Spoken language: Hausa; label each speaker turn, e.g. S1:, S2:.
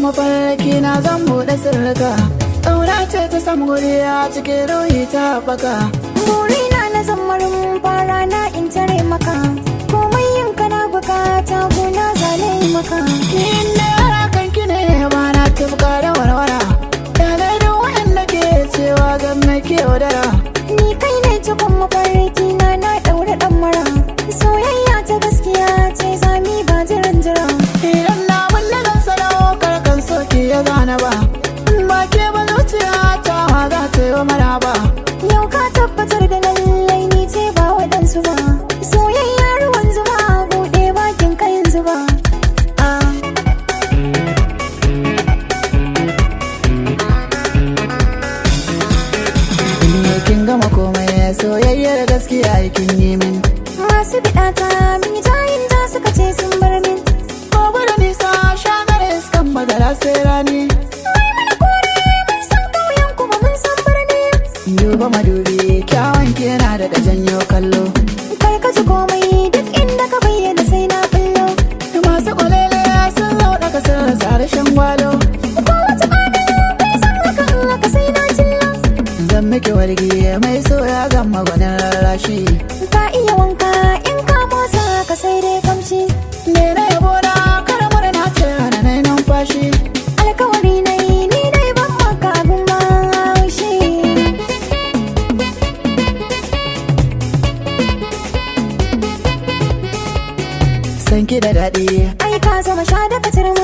S1: Mafarki na zan buɗe sirrika. Ƙauna ce ta samu guri a cikin ruhi ta haɓaka.
S2: Burina na zamarin fara na in tare maka. Komai yin kana bukata gona zane maka.
S1: Inda yara kan ki ne ba na tafka da warwara. Yalai da waɗanda ke cewa zan ke yaudara.
S2: Ni kai ne cikon mafarki na na ɗaure ɗan mara. Soyayya ta gaskiya ce zami ba jiran jira.
S1: Idan na bulle zan sadaukar kan soki ya gane ba. In ba ke ba zuciya ta ma za ta yi wa maraba.
S2: Yau ka tabbatar da lallai ni ce ba waɗansu ba. Soyayya ruwan zuma, buɗe bakin ka yanzu ba.
S1: Ah. Ni kin gama komai, soyayyar gaskiya kin yi min.
S2: Masu biɗata min jayin ja suka ce sun bar min.
S1: Gobe da nisa shagar iskan madara sai rani.
S2: Mai mana kore, mun san ƙauyen kuma mun san birni.
S1: Duba madubi, kyawun ki yana da janyo kallo.
S2: Kar ka ji komai, duk inda ka bayyana sai na bullo.
S1: Masu kwalele sun zauna ka sun rasa rashin gwalo.
S2: Ko wata ƙabilu kai san haka, in haka sai na cillo.
S1: Zan miki wargi mai soya gama gwanin rarrashi.
S2: Ka iya wanka in ka motsa ka sai dai kamshi.
S1: Ne na yabo na karamar na ce hana na numfashi.
S2: Alkawari na yi, ni dai ban maka abin bashi.
S1: San ki da daɗi.
S2: Ai ka zama sha daga turmi.